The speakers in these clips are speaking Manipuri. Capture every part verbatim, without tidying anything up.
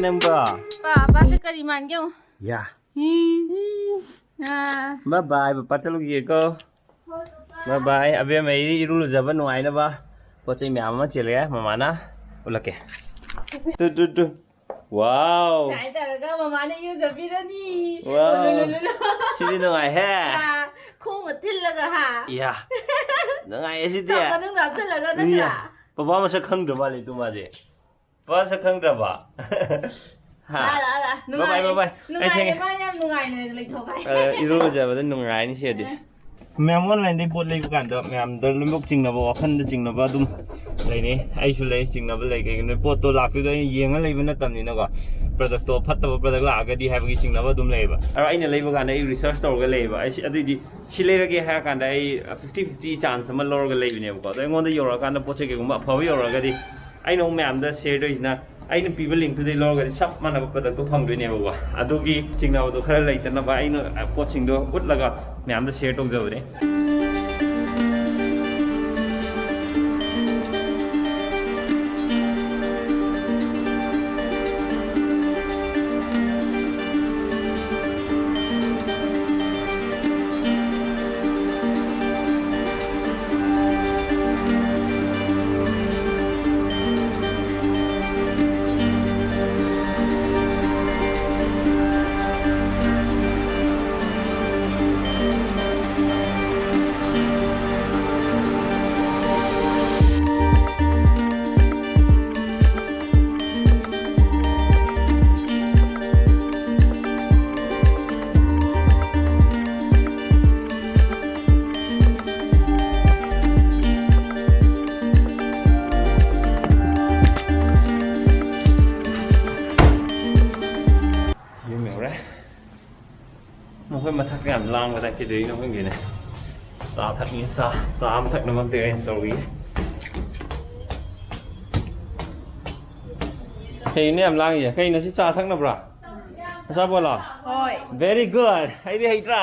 ꯅꯪꯕꯣ? ꯄꯥ, ꯄꯥꯁꯦ ꯀꯔꯤ ꯃꯥꯟꯒꯦ ꯌꯦꯡꯉꯨ꯫ ꯌꯥ꯫ ꯎꯝ꯫ ꯑꯥ꯫ Bye bye, ꯄꯄꯥ ꯆꯠꯂꯨꯈꯤꯒꯦꯀꯣ꯫ Bye bye, ꯑꯕꯦꯝꯃ ꯑꯩ ꯏꯔꯨ ꯂꯨꯖꯕ ꯅꯨꯡꯉꯥꯏꯅꯕ ꯄꯣꯠ ꯆꯩ ꯃꯌꯥꯝ ꯑꯃ ꯆꯦꯜꯂꯦ ꯃꯃꯥꯅ꯫ ꯎꯠꯂꯛꯀꯦ꯫ ꯇꯨ, ꯇꯨ, ꯇꯨ꯫ Wow꯫ ꯁꯨꯃꯥꯏꯅ ꯇꯧꯔꯒ ꯃꯃꯥꯅ ꯏꯔꯨꯖꯕꯤꯔꯅꯤ꯫ Wow꯫ ꯂꯨ, ꯂꯨ, ꯂꯨ, ꯂꯨ꯫ ꯁꯤꯗꯤ ꯅꯨꯡꯉꯥꯏꯍꯦ꯫ ꯑꯥ, ꯈꯣꯡꯒ ꯊꯤꯜꯂꯒ, ꯍꯥ? ꯏꯌꯥ꯫ ꯅꯨꯡꯉꯥꯏꯌꯦ ꯁꯤꯗꯤ꯫ ꯇꯞ ꯃꯅꯨꯡꯗ ꯍꯥꯞꯆꯜꯂꯒ ꯅꯠꯇ꯭ꯔꯥ? ꯏꯌꯥ꯫ ꯄꯄꯥ ꯃꯁꯛ ꯈꯪꯗ꯭ꯔ ꯃꯥꯜꯂꯦ ꯇꯨ ꯃꯥꯁꯦ꯫ ꯄꯄꯥ ꯁꯛ ꯈꯪꯗ꯭ꯔꯕ? ꯍꯥ? ꯂꯥ, ꯂꯥ, ꯂꯥ꯫ Bye bye, ꯅꯨꯡꯉꯥꯏꯔꯦ꯫ Bye bye꯫ ꯑꯩ ꯅꯨꯡꯉꯥꯏꯔꯦ, ꯊꯦꯡꯉꯦ꯫ ꯃꯥ ꯌꯥꯝ ꯅꯨꯡꯉꯥꯏꯅ ꯂꯩꯊꯣꯛꯈ꯭ꯔꯦ꯫ ꯑ, ꯏꯔꯨꯖꯕꯗ ꯅꯨꯡꯉꯥꯏꯔꯅꯤ ꯁꯤꯗꯤ꯫ ꯑ꯫ ꯃꯌꯥꯝ online ꯗꯩ ꯄꯣꯠ ꯂꯩꯕ ꯀꯥꯟꯗ ꯃꯌꯥꯝꯗ ꯂꯣꯏꯅꯃꯛ ꯆꯤꯡꯅꯕ, ꯋꯥꯈꯜꯗ ꯆꯤꯡꯅꯕ ꯑꯗꯨꯝ ꯂꯩꯅꯩ꯫ ꯑꯩꯁꯨ ꯂꯩ, ꯆꯤꯡꯅꯕ ꯂꯩ꯫ ꯀꯩꯒꯤꯅꯣ ꯄꯣꯠꯇꯣ ꯂꯥꯛꯇꯣꯏꯗꯣ ꯑꯩꯅ ꯌꯦꯡꯉ ꯂꯩꯕ ꯅꯠꯇꯕꯅꯤꯅꯀꯣ꯫ Product ꯇꯣ ꯐꯠꯇꯕ product ꯂꯥꯛꯑꯒꯗꯤ ꯍꯥꯏꯕꯒꯤ ꯆꯤꯡꯅꯕ ꯑꯗꯨꯝ ꯂꯩꯌꯦꯕ꯫ ꯑꯗꯣ ꯑꯩꯅ ꯂꯩꯕ ꯀꯥꯟꯗ ꯑꯩ research ꯇꯧꯔꯒ ꯂꯩꯌꯦꯕ꯫ ꯑꯩ ꯁꯤ, ꯑꯗꯨꯏꯗꯤ ꯁꯤ ꯂꯩꯔꯒꯦ ꯍꯥꯏꯔ ꯀꯥꯟꯗ ꯑꯩ fifty fifty chance ꯑꯃ ꯂꯧꯔꯒ ꯂꯩꯕꯅꯦꯕꯀꯣ꯫ ꯑꯗꯣ ꯑꯩꯉꯣꯟꯗ ꯌꯧꯔꯛꯑꯀꯥꯟꯗ ꯄꯣꯠꯁꯦ ꯀꯩꯒꯨꯝꯕ ꯑꯐꯕ ꯌꯧꯔꯛꯑꯒꯗꯤ ꯑꯩꯅ ꯑꯃꯨꯛ ꯃꯌꯥꯝꯗ share ꯇꯧꯔꯤꯁꯤꯅ ꯑꯩꯅ ꯄꯤꯕ link ꯇꯨꯗꯩ ꯂꯧꯔꯒꯗꯤ ꯆꯞ ꯃꯥꯟꯅꯕ product ꯇꯣ ꯐꯪꯗꯣꯏꯅꯦꯕꯀꯣ꯫ ꯑꯗꯨꯒꯤ ꯆꯤꯡꯅꯕꯗꯣ ꯈꯔ ꯂꯩꯇꯅꯕ ꯑꯩꯅ ꯄꯣꯠꯁꯤꯡꯗꯣ ꯎꯠꯂꯒ ꯃꯌꯥꯝꯗ share ꯇꯧꯖꯕꯅꯦ꯫ ꯌꯨꯝ ꯌꯧꯔꯦ꯫ ꯃꯈꯣꯏ ꯃꯊꯛꯇ ꯌꯥꯝ ꯂꯥꯡꯕꯗ ꯀꯩꯗꯧꯔꯤꯅꯣ ꯈꯪꯗꯦꯅꯦ꯫ ꯆꯥ ꯊꯛꯅꯤ, ꯆꯥ, ꯆꯥ ꯑꯃ ꯊꯛꯅꯕ ꯑꯝꯇ arrange ꯇꯧꯔꯤꯌꯦ꯫ ꯀꯩꯅꯣ ꯌꯥꯝ ꯂꯥꯡꯉꯤꯁꯦ? ꯀꯩꯅꯣ ꯁꯤ ꯆꯥ ꯊꯛꯅꯕ꯭ꯔꯥ? ꯑꯆꯥꯄꯣꯠꯂꯣ? ꯍꯣꯏ꯫ Very good꯫ ꯑꯩꯗꯤ ꯍꯩꯇ꯭ꯔꯥ?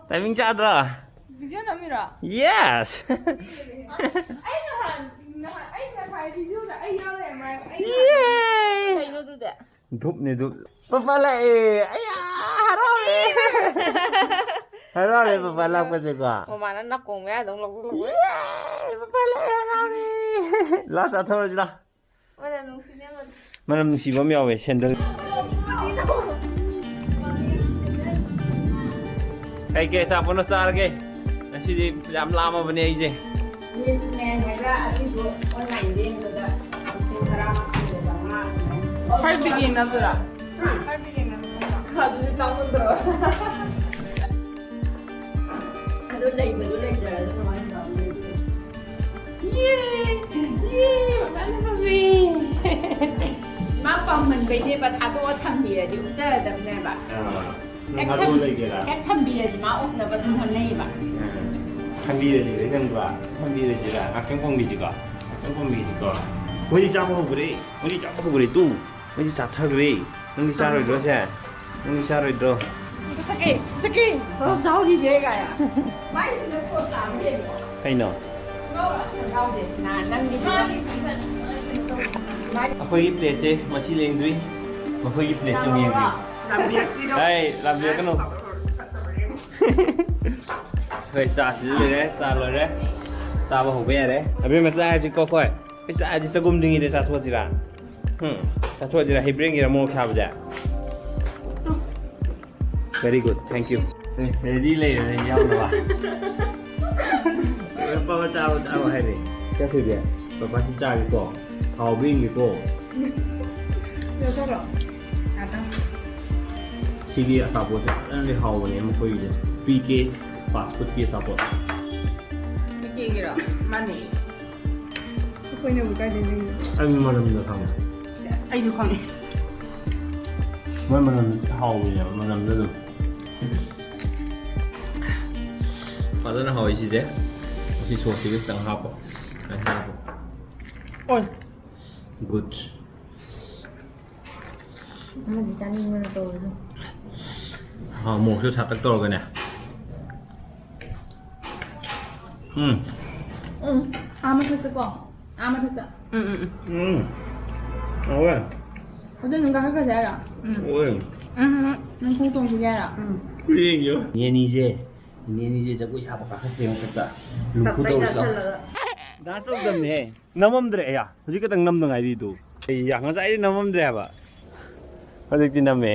Timing ꯆꯥꯗ꯭ꯔꯥ? ꯚꯤꯗꯤꯑꯣ ꯅꯝꯃꯤꯔꯣ? Yes. ꯑꯩ ꯅꯍꯥꯟ, ꯅꯍꯥꯟ, ꯑꯩ ꯉꯁꯥꯏ ꯚꯤꯗꯤꯑꯣꯗ ꯑꯩ ꯌꯥꯎꯔꯦ, ꯃꯥ-, ꯑꯩ ꯅꯍꯥꯟ Yay! ꯀꯩꯅꯣ ꯑꯗꯨꯗꯤ? ꯙꯨꯞꯅꯤ, ꯙꯨꯞ꯫ ꯄꯄꯥ ꯂꯥꯛꯑꯦ! ꯑꯌꯥ! ꯍꯔꯥꯎꯔꯦ! ꯍꯔꯥꯎꯔꯦ ꯄꯄꯥ ꯂꯥꯛꯄꯁꯦꯀꯣ꯫ ꯃꯃꯥꯅ ꯅꯥꯀꯣꯡ ꯃꯌꯥꯗ ꯑꯃꯨꯛ ꯂꯧꯁꯤꯜꯂꯛꯄ꯫ Yay! ꯄꯄꯥ ꯂꯥꯛꯑꯦ! ꯍꯔꯥꯎꯔꯦ! ꯂꯥꯛꯑꯣ ꯆꯥꯊꯣꯛꯑꯁꯤ ꯂꯥꯛꯑꯣ꯫ ꯃꯅꯝ ꯅꯨꯡꯁꯤꯕ ꯑꯃ ꯌꯥꯎꯋꯦ, ꯁꯦꯟꯗꯜ꯫ ꯀꯩ ꯀꯩ ꯑꯆꯥꯄꯣꯠꯅꯣ ꯆꯥꯔꯒꯦ? ꯉꯁꯤꯗꯤ ꯌꯥꯝ ꯂꯥꯝꯃꯕꯅꯦ ꯑꯩꯁꯦ꯫ ꯈꯔ ꯄꯤꯛꯏ ꯅꯠꯇ꯭ꯔꯥ? ꯈꯔ ꯄꯤꯛꯏ ꯅꯠꯇ꯭ꯔꯥ? ꯑꯗꯨꯗꯤ ꯆꯥꯎꯃꯟꯗ꯭ꯔꯣ? ꯑꯗꯨ ꯂꯩꯕꯗꯨ ꯂꯩꯖꯔꯁꯨ ꯀꯃꯥꯏꯅ ꯇꯧꯅꯤ? ꯌꯦ! ꯌꯦ! ꯃꯥꯅ ꯐꯪꯉꯦ! ꯃꯥ ꯄꯥꯝꯃꯟꯕꯩꯅꯦꯕ, ꯊꯥꯗꯣꯛꯑ ꯊꯝꯕꯤꯔꯗꯤ ꯎꯞꯆꯔꯗꯕꯅꯦꯕ꯫ ꯑꯥ꯫ ꯅꯪ ꯍꯦꯛ ꯊꯥꯗꯣꯛꯑ ꯊꯝ-, ꯂꯩꯒꯦꯔꯥ? ꯍꯦꯛ ꯊꯝꯕꯤꯔꯗꯤ ꯃꯥ ꯎꯞꯅꯕ ꯑꯗꯨꯝ ꯍꯣꯠꯅꯩꯕ꯫ ꯑꯥ꯫ ꯊꯝꯕꯤꯔꯁꯤꯔ ꯅꯪꯕ? ꯊꯝꯕꯤꯔꯁꯤꯔ? ꯉꯥꯛꯇꯪ ꯐꯝꯈꯤꯁꯤꯀꯣ? ꯉꯥꯛꯇꯪ ꯐꯝꯈꯤꯁꯤꯀꯣ? ꯃꯣꯏꯗꯤ ꯆꯥꯕ ꯍꯧꯈ꯭ꯔꯦ! ꯃꯣꯏꯗꯤ ꯆꯥꯕ ꯍꯧꯈ꯭ꯔꯦ! ꯇꯨ! ꯃꯣꯏꯗꯤ ꯆꯥꯊꯈ꯭ꯔꯦ! ꯅꯪꯗꯤ ꯆꯥꯔꯣꯏꯗ꯭ꯔꯣ ꯁꯦ? ꯅꯪꯗꯤ ꯆꯥꯔꯣꯏꯗ꯭ꯔꯣ? ꯆꯠꯀꯦ! ꯆꯠꯀꯦ! ꯍꯣꯏ, ꯆꯥꯎꯔꯤꯅꯦ ꯀꯥꯏꯅ꯫ ꯃꯥꯏꯁꯤꯅ ꯁꯣꯠ ꯆꯥꯕ ꯍꯦꯜꯂꯤꯀꯣ꯫ ꯀꯩꯅꯣ? ꯌꯥꯎꯗꯦ꯫ ꯅꯥ-, ꯅꯪꯒꯤ ꯑꯩꯈꯣꯏꯒꯤ ꯄ꯭ꯂꯦꯠꯁꯦ ꯃꯁꯤ ꯂꯦꯡꯗ꯭ꯔꯤ, ꯃꯈꯣꯏꯒꯤ ꯄ꯭ꯂꯦꯠꯁꯦ ꯑꯃꯨꯛ ꯌꯦꯡꯗ꯭ꯔꯤ꯫ ꯂꯥꯝꯕꯤꯔꯛꯇ꯭ꯔꯤꯗꯣ꯫ ꯑꯩ ꯂꯥꯝꯕꯤꯔꯛꯀꯅꯨ꯫ ꯑꯩꯈꯣꯏ ꯆꯥꯁꯤꯁꯨ ꯂꯣꯏꯔꯦ, ꯆꯥ ꯂꯣꯏꯔꯦ, ꯆꯥꯕ ꯍꯧꯕ ꯌꯥꯔꯦ꯫ ꯑꯕꯦꯝꯃ ꯆꯥ ꯍꯥꯏꯁꯤꯀꯣ ꯑꯩꯈꯣꯏ꯫ ꯑꯩ ꯆꯥꯁꯤ ꯆꯒꯨꯝꯗ꯭ꯔꯤꯉꯩꯗ ꯆꯥꯊꯣꯛꯑꯁꯤꯔꯥ? ꯍꯨꯝ, ꯆꯥꯊꯣꯛꯑꯁꯤꯔꯥ? ꯍꯩ ꯕ꯭ꯔꯦꯟꯒꯤꯔ ꯃꯣꯔꯣꯛ ꯁꯥꯕꯁꯦ? Very good, thank you. A, ready ꯂꯩꯔꯦꯅꯦ ꯌꯥꯎꯅꯕ꯫ ꯄꯥꯄꯥ ꯆꯥꯔꯣ, ꯆꯥꯔꯣ ꯍꯥꯏꯔꯦ꯫ ꯆꯠꯈ꯭ꯔꯤꯒꯦ? ꯄꯥꯄꯥꯁꯤ ꯆꯥꯒꯦꯀꯣ꯫ ꯍꯥꯎꯕ꯭ꯔꯥ ꯌꯦꯡꯒꯦꯀꯣ꯫ ꯂꯧꯊꯣꯛꯈ꯭ꯔꯣ꯫ ꯉꯥꯛꯇꯪ꯫ ꯁꯤꯒꯤ ꯑꯆꯥꯄꯣꯠꯁꯦ ꯐꯖꯅꯗꯤ ꯍꯥꯎꯕꯅꯦ ꯃꯈꯣꯏꯒꯤꯁꯦ꯫ ꯄꯤ ꯀꯦ fast food ꯀꯤ ꯑꯆꯥꯄꯣꯠ꯫ ꯄꯤ ꯀꯦꯒꯤꯔꯣ? ꯃꯥꯅꯦ꯫ ꯑꯩꯈꯣꯏꯅꯕꯨ ꯀꯥꯏꯗꯩ ꯂꯩꯔꯤꯅꯣ? ꯑꯩ ꯃꯅꯝꯗ ꯈꯪꯉꯦ꯫ ꯑꯩꯁꯨ ꯈꯪꯉꯦ꯫ ꯃꯣꯏ ꯃꯅꯝ ꯍꯥꯎꯕꯅꯦꯕ, ꯃꯅꯝꯗ ꯑꯗꯨꯝ꯫ ꯐꯖꯅ ꯍꯥꯎꯋꯤ ꯁꯤꯁꯦ꯫ ꯁꯤ ꯁꯣꯁꯁꯤꯒ ꯈꯤꯇꯪ ꯍꯥꯞꯄꯣ꯫ ꯈꯤꯇꯪ ꯍꯥꯞꯄꯣ꯫ ꯑꯣꯏ꯫ Good꯫ ꯑꯃꯗꯤ ꯆꯥꯅꯤꯡꯕꯅ ꯇꯧꯔꯤꯗꯣ꯫ ꯑꯥ, ꯃꯣꯔꯣꯛꯁꯨ ꯁꯥꯇꯛ ꯇꯧꯔꯒꯅꯦ꯫ ꯎꯝ꯫ ꯎꯝ꯫ ꯑꯥ ꯃꯊꯛꯇꯀꯣ꯫ ꯑꯥ ꯃꯊꯛꯇ꯫ ꯎꯝ, ꯎꯝ, ꯎꯝ꯫ ꯎꯝ꯫ ꯍꯥꯎꯋꯦ꯫ ꯍꯧꯖꯤꯛ ꯅꯨꯡ ꯀꯥꯈꯠꯈ꯭ꯔꯁꯦ ꯍꯥꯏꯔꯣ? ꯎꯝ꯫ ꯍꯥꯎꯋꯦ꯫ ꯎꯝ꯫ ꯅꯪ ꯈꯣꯡ ꯇꯣꯡꯈꯤꯒꯦ ꯍꯥꯏꯔꯣ? ꯎꯝ꯫ ꯌꯦꯡꯉꯣ꯫ ꯅꯦꯅꯤꯁꯦ꯫ ꯅꯦꯅꯤꯁꯦ ꯖꯒꯣꯏ ꯁꯥꯕ ꯀꯥꯈꯠꯈ꯭ꯔꯦ ꯃꯊꯛꯇ꯫ ꯂꯨꯝꯐꯨ ꯇꯧꯔꯤꯗꯣ꯫ ꯗꯥꯟꯁ ꯇꯧꯗꯕꯅꯦꯍꯦ꯫ ꯅꯝꯃꯝꯗ꯭ꯔꯦ꯫ ꯑꯌꯥ꯫ ꯍꯧꯖꯤꯛ ꯈꯛꯇꯪ ꯅꯝꯗ ꯉꯥꯏꯔꯤꯗꯨ꯫ ꯑꯩ ꯌꯥ, ꯉꯁꯥꯏꯗꯤ ꯅꯝꯃꯝꯗ꯭ꯔꯦ ꯍꯥꯏꯕ꯫ ꯍꯧꯖꯤꯛꯇꯤ ꯅꯝꯃꯦ꯫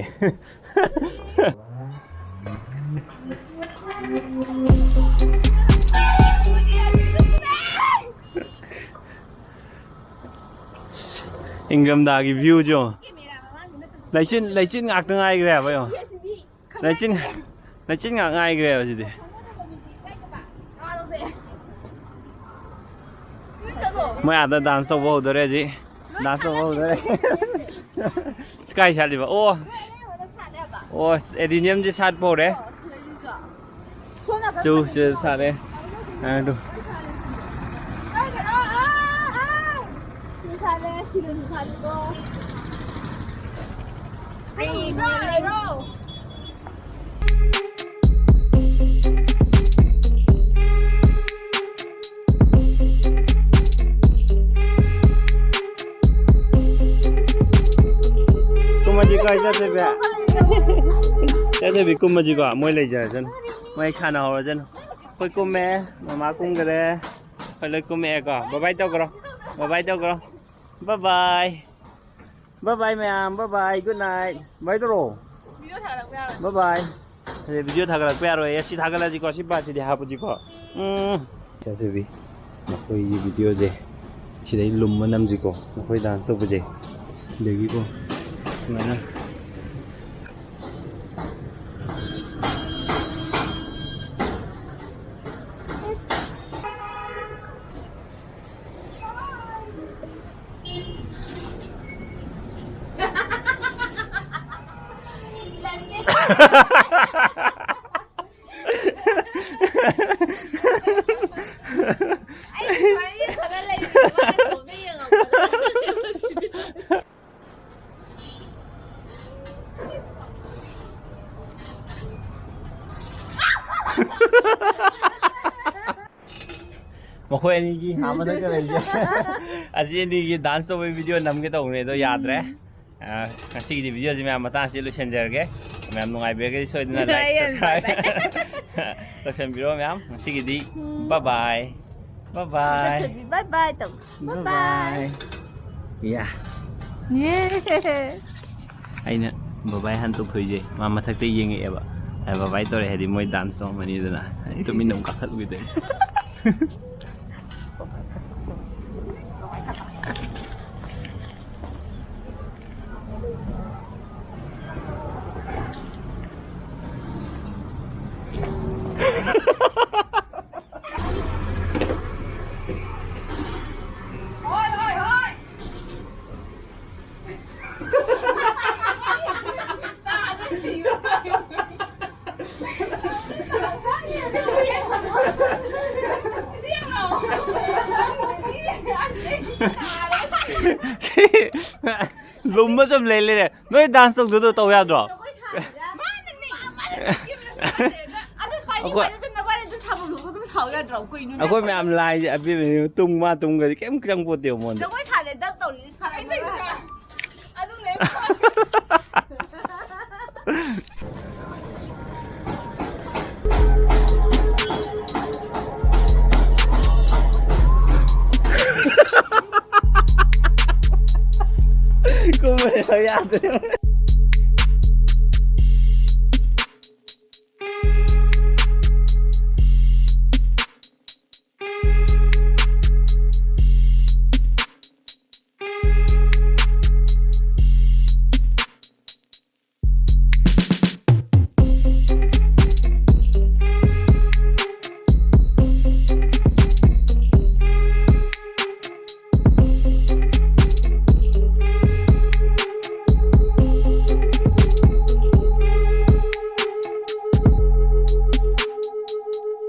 ꯏꯪꯊꯝꯊꯥꯒꯤ ꯚ꯭ꯌꯨꯁꯦ ꯌꯦꯡꯉꯣ꯫ ꯂꯩꯆꯤꯟ, ꯂꯩꯆꯤꯟ ꯉꯥꯛꯇ ꯉꯥꯏꯈ꯭ꯔꯦ ꯍꯥꯏꯕ ꯌꯦꯡꯉꯣ꯫ ꯂꯩꯆꯤꯟ, ꯂꯩꯆꯤꯟ ꯉꯥꯛ ꯉꯥꯏꯈ꯭ꯔꯦꯕ ꯁꯤꯗꯤ꯫ ꯃꯣꯏ ꯑꯥꯗ ꯗꯥꯟꯁ ꯇꯧꯕ ꯍꯧꯗꯣꯔꯦ ꯍꯧꯖꯤꯛ꯫ ꯗꯥꯟꯁ ꯇꯧꯕ ꯍꯧꯗꯣꯔꯦ꯫ ꯁꯤ ꯀꯥꯏ ꯁꯥꯠꯂꯤꯕ? ꯑꯣ꯫ ꯑꯣ, ꯑꯦꯗꯤꯅꯤꯌꯝꯁꯦ ꯁꯥꯠꯄ ꯍꯧꯔꯦ꯫ ꯆꯨ, ꯁꯤ ꯁꯥꯠꯂꯦ꯫ ꯑꯗꯨ꯫ ꯀꯨꯝꯃꯁꯤꯀꯣ, ꯏꯆꯥꯊꯣꯏꯕꯤ꯫ ꯏꯆꯥꯊꯣꯏꯕꯤ, ꯀꯨꯝꯃꯁꯤꯀꯣ, ꯃꯣꯏ ꯂꯩꯖꯔꯁꯅꯨ꯫ ꯃꯣꯏ ꯁꯥꯟꯅꯍꯧꯔꯁꯅꯨ꯫ ꯑꯩꯈꯣꯏ ꯀꯨꯝꯃꯦ, ꯃꯃꯥ ꯀꯨꯝꯈꯔꯦ꯫ ꯑꯩꯈꯣꯏ ꯂꯣꯏ ꯀꯨꯝꯃꯛꯑꯦꯀꯣ꯫ ꯕꯥꯏ ꯕꯥꯏ ꯇꯧꯈ꯭ꯔꯣ꯫ ꯕꯥꯏ ꯕꯥꯏ ꯇꯧꯈ꯭ꯔꯣ꯫ ꯕꯥꯏ ꯕꯥꯏ꯫ ꯕꯥꯏ ꯕꯥꯏ ꯃꯌꯥꯝ, ꯕꯥꯏ ꯕꯥꯏ, ꯒꯨꯗ ꯅꯥꯏꯠ꯫ ꯕꯥꯏ ꯇꯧꯔꯣ꯫ ꯚꯤꯗꯤꯑꯣ ꯊꯥꯒꯠꯂꯛꯄ ꯌꯥꯔꯣꯏ꯫ ꯕꯥꯏ ꯕꯥꯏ꯫ ꯑꯗꯩ ꯚꯤꯗꯤꯑꯣ ꯊꯥꯒꯠꯂꯛꯄ ꯌꯥꯔꯣꯏ꯫ ꯑꯁꯤ ꯊꯥꯒꯠꯂꯁꯤꯀꯣ, ꯁꯤ ꯄꯥꯔꯠꯁꯤꯗꯤ ꯍꯥꯞꯄꯁꯤꯀꯣ꯫ ꯎꯝ꯫ ꯏꯆꯥꯊꯣꯏꯕꯤ, ꯃꯈꯣꯏꯒꯤ ꯚꯤꯗꯤꯑꯣꯁꯦ ꯁꯤꯗꯩ ꯂꯨꯝꯕ ꯅꯝꯁꯤꯀꯣ, ꯃꯈꯣꯏ ꯗꯥꯟꯁ ꯇꯧꯕꯁꯦ꯫ ꯁꯤꯗꯒꯤꯀꯣ, ꯁꯨꯃꯥꯏꯅ꯫ ꯃꯈꯣꯏ ꯑꯅꯤꯒꯤ ꯍꯥ ꯃꯊꯛꯇ ꯂꯩꯔꯤꯁꯦ꯫ ꯑꯁꯤ ꯑꯅꯤꯒꯤ ꯗꯥꯟꯁ ꯇꯧꯕꯒꯤ ꯚꯤꯗꯤꯑꯣ ꯅꯝꯒꯦ ꯇꯧꯕꯅꯦ, ꯑꯗꯣ ꯌꯥꯗ꯭ꯔꯦ꯫ ꯑ, ꯉꯁꯤꯒꯤꯗꯤ ꯚꯤꯗꯤꯑꯣꯁꯤ ꯃꯌꯥꯝ ꯃꯇꯥꯡꯁꯤ ꯂꯣꯏꯁꯤꯟꯖꯔꯒꯦ꯫ ꯃꯌꯥꯝ ꯅꯨꯡꯉꯥꯏꯕꯤꯔꯒꯗꯤ ꯁꯣꯏꯗꯅ like, subscribe ꯇꯧꯁꯟꯕꯤꯔꯣ ꯃꯌꯥꯝ꯫ ꯉꯁꯤꯒꯤꯗꯤ bye bye꯫ Bye bye꯫ ꯆꯠꯇꯣꯏꯕꯤ, bye bye ꯇꯧ꯫ Bye bye꯫ ꯌꯥ꯫ ꯑꯩꯅ ꯕꯕꯥꯏ ꯍꯥꯟꯅ ꯇꯧꯊꯣꯛꯏꯁꯦ꯫ ꯃꯥ ꯃꯊꯛꯇ ꯌꯦꯡꯉꯛꯑꯦꯕ꯫ ꯑ, ꯕꯕꯥꯏ ꯇꯧꯔꯦ ꯍꯥꯏꯗꯤ ꯃꯣꯏ ꯗꯥꯟꯁ ꯇꯧꯔꯝꯃꯅꯤꯗꯅ꯫ ꯑꯩ ꯇꯨꯃꯤꯟꯅ ꯑꯃꯨꯛ ꯀꯥꯈꯠꯂꯨꯈꯤꯗꯣꯏꯅꯦ꯫ ꯁꯤ ꯂꯨꯝꯕ ꯁꯨꯝ ꯂꯩ ꯂꯩꯔꯦ꯫ ꯅꯣꯏ ꯗꯥꯟꯁ ꯇꯧꯗꯣꯏꯗꯣ ꯇꯧ ꯌꯥꯗ꯭ꯔꯣ? ꯑꯗꯨ ꯄꯥꯏꯅꯤꯡ ꯑꯩꯈꯣꯏ ꯄꯥꯏꯅꯗꯅ ꯅꯕꯥꯅꯤ ꯑꯗꯨꯝ ꯁꯥꯕ ꯂꯣꯏꯔꯒ ꯑꯗꯨꯝ ꯁꯥꯎ ꯌꯥꯗ꯭ꯔꯣ? ꯀꯩꯅꯣꯅꯦ? ꯑꯩꯈꯣꯏ ꯃꯌꯥꯝ ꯂꯥꯏꯁꯦ ꯑꯕꯦꯝꯃ ꯇꯨꯝ ꯃꯥ ꯇꯨꯝꯒꯗꯤ ꯀꯩꯝ ꯆꯪꯄꯣꯠꯇꯦꯕ ꯃꯉꯣꯟꯗ꯫ ꯖꯒꯣꯏ ꯁꯥꯔꯦ, ꯗꯞ ꯇꯧꯔꯤ, ꯁꯥꯔꯝꯃꯒ꯫ ꯑꯗꯨꯅꯦ꯫ ꯀꯨꯝꯕ ꯌꯥꯗ꯭ꯔꯦ꯫